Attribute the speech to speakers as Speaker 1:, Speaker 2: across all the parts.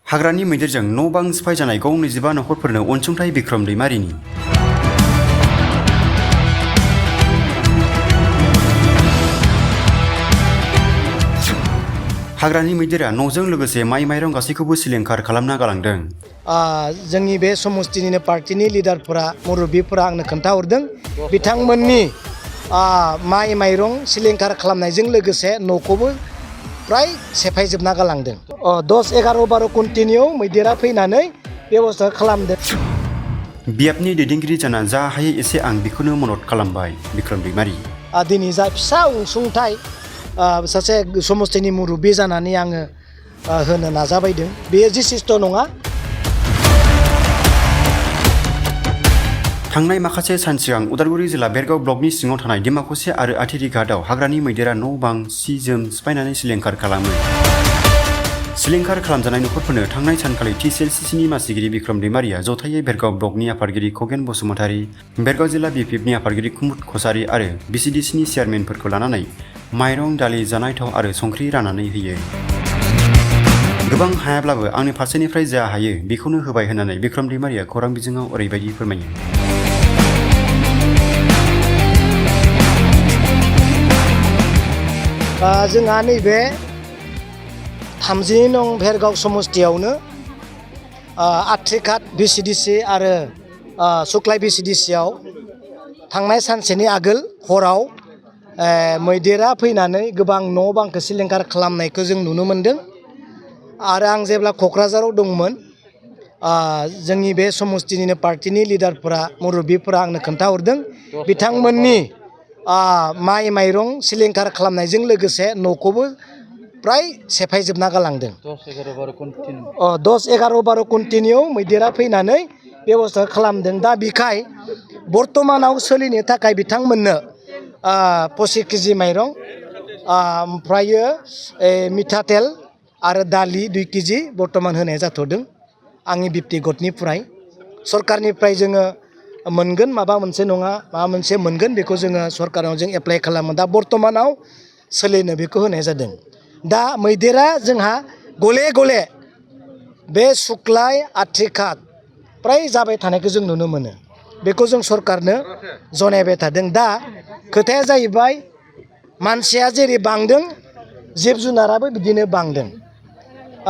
Speaker 1: हाग्रानि मैदेरजों न' बां सिफाय जानाय गं 25 नखरफोरनो अनसुंथाइ बिक्रम दैमारिनि। हाग्रानि मैदेरा न'जों लोगोसे माइ माइरं गासैखौबो सिलिंखार खालामना गालांदों।
Speaker 2: जोंनि बे समस्तिनिनो पार्टीनि लिडारफोरा मुरब्बीफोरा आंनो खोन्थाहरदों बिथांमोननि माइ माइरं सिलिंखार खालामनायजों लोगोसे न'खौबो प्राय सेफायजोबना गालांदों। 10, 11, 12 कन्टिनिउ मैदेरा फैनानै बेबस्था खालामदों।
Speaker 1: बियाबनि दैदेनगिरि जाना जा हायो एसे आं बेखौनो मदद खालामबाय बिक्रम दैमारि।
Speaker 2: दिनै जा फिसा अनसुंथाइ सासे समस्तिनि मुरब्बी जानानै आङो होनो नाजाबायदों। बेयो जिसिस्थ' नङा।
Speaker 1: थांनाय माखासे सान सिगां उदालगुरि जिल्ला बेरगाव ब्लकनि सिङाव थानाय डिमाकुसि आरो आथिरि घाटआव हाग्रानि मैदेरा न' बां सि जोम सिफायनानै सिलिंखार खालामो। सिलिंखार खालामजानाय नखरफोरनो थांनाय सानखालि TCLCCनि मासिगिरि बिक्रम दैमारिया जथायै बेरगाव ब्लकनि आफादगिरि खगेन बसुमतारी, बेरगाव जिल्ला BPFनि आफादगिरि कुमुद कसारी आरो BCDCनि चेयारमेनफोरखौ लानानै माइरं, दालि, जानाय थाव आरो संख्रि राननानै होयो। गोबां हायाब्लाबो आंनि फारसेनिफ्राय जा हायो बेखौनो होबाय होननानै बिक्रम दैमारिया खौरां बिजोङाव ओरैबायदि फोरमायो।
Speaker 2: जोंहा नैबे 30 नं भेरगाव समस्तियावनो आथ्रिघाट BCDC आरो सुक्लाय BCDCआव थांनाय सानसेनि आगोल हराव मैदेरा फैनानै गोबां न' बांखौ सिलिंखार खालामनायखौ जों नुनो मोन्दों। आरो आं जेब्ला क'क्राझाराव दंमोन जोंनि बे समस्तिनिनो पार्टीनि लिडारफोरा मुरब्बीफोरा आंनो खोन्थाहरदों बिथांमोननि माइ माइरं सिलिंखार खालामनायजों लोगोसे न'खौबो प्राय सेफायजोबना गालांदों। 10, 11, 12 कन्टिनिउ मैदेरा फैनानै बेबस्था खालामदों। दा बिखाय बर्तमानाव सोलिनो थाखाय बिथांमोननो 25 केजि माइरं ओमफ्रायो मिठातेल आरो दालि 2 केजि बर्तमान होनाय जाथ'दों आंनि बिब्तिगतनिफ्राय। सरकारनिफ्राय जोङो मोनगोन माबा मोनसे नङा माबा मोनसे मोनगोन बेखौ जोङो सरकाराव जों एप्लाइ खालामो। दा बर्तमानाव सोलिनो बेखौ होनाय जादों। दा मैदेरा जोंहा गले गले बे सुक्लाय आथ्रिघाट प्राय जाबाय थानायखौ जों नुनो मोनो। बेखौ जों सरकारनो जनायबाय थादों। दा खोथाया जाहैबाय मानसिया जेरै बांदों जिब जुनाराबो बिदिनो बांदों।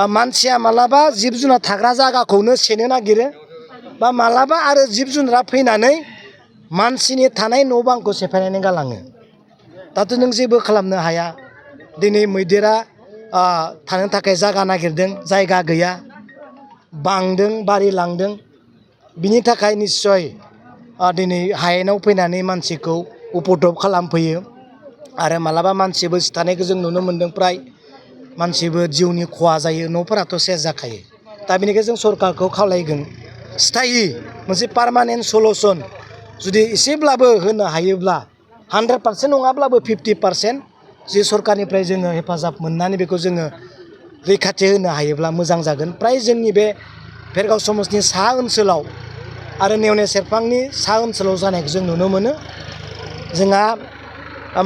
Speaker 2: मानसिया मालाबा जिब जुनार थाग्रा जायगाखौनो सेनो नागिरो बा मालाबा आरो जिब जुनारा फैनानै मानसिनि थानाय न' बांखौ सेफायनानै गालाङो। दाथ' नों जेबो खालामनो हाया। दिनै मैदेरा थानो थाखाय जायगा नागिरदों, जायगा गैया, बांदों, बारिलांदों। बिनि थाखाय निस्सय दिनै हायेनाव फैनानै मानसिखौ उपद्रब खालामफैयो आरो मालाबा मानसिबो सिथारनायखौ जों नुनो मोन्दों। प्राय मानसिबो जिउनि खहा जायो, न'फोराथ' सेस जाखायो। दा बेनिखायनो जों सरकारखौ खावलायगोन स्थायि मोनसे पार्मानेन्ट सलुसन जुदि एसेब्लाबो होनो हायोब्ला 100% नङाब्लाबो 50% जे सरकारनिफ्राय जोङो हेफाजाब मोननानै बेखौ जोङो रैखाथि होनो हायोब्ला मोजां जागोन। प्राय जोंनि बे भेरगाव समस्तिनि साहा ओनसोलाव आरो नेवने सेरफांनि साहा ओनसोलाव जानायखौ जों नुनो मोनो। जोंहा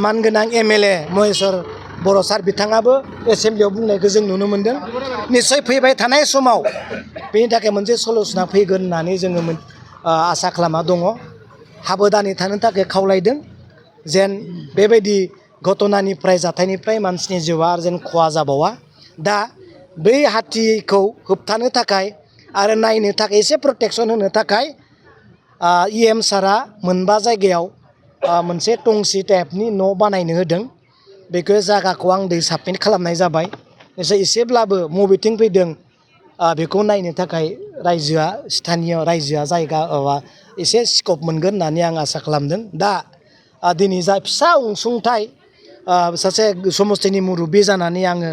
Speaker 2: मानगोनां MLA महेश्वर बर' सार बिथाङाबो एसेमब्लियाव बुंनायखौ जों नुनो मोन्दों। निस्सय फैबाय थानाय समाव बेनि थाखाय मोनसे सलुसना फैगोन होननानै जोङो आसा खालामना दङ। हाबोदानै थानो थाखाय खावलायदों जेन बेबायदि घटनानिफ्राय जाथायनिफ्राय मानसिनि जिउआ जेन खहा जाबावा। दा बै हाथिखौ होबथानो थाखाय आरो नायनो थाखाय एसे प्रटेकसन होनो थाखाय EM सारा मोनबा जायगायाव मोनसे टंसि टाइपनि न' बानायनो होदों। बेखौ जायगाखौ आं दै साबमिट खालामनाय जाबाय। एसेब्लाबो मबेथिं फैदों बेखौ नायनो थाखाय रायजोआ स्थानीय रायजोआ जायगा एसे स्कप मोनगोन होननानै आं आसा खालामदों। दा दिनै जा फिसा अनसुंथाइ सासे समस्तिनि मुरब्बी जानानै आङो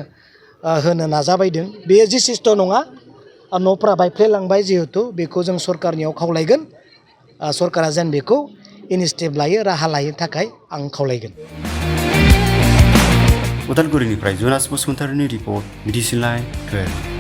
Speaker 2: होनो नाजाबायदों। बेयो जिसिस्थ' नङा। न'फ्रा बायफ्लेलांबाय जिहेथु बेखौ जों सरकारनियाव खावलायगोन। सरकारा जेन बेखौ इनिसियेटिभ लायो, राहा लायो थाखाय आं खावलायगोन।
Speaker 1: उदालगुरिनिफ्राय जुनास बसुमतारीनि रिपर्ट, बिदिसिलाय 12।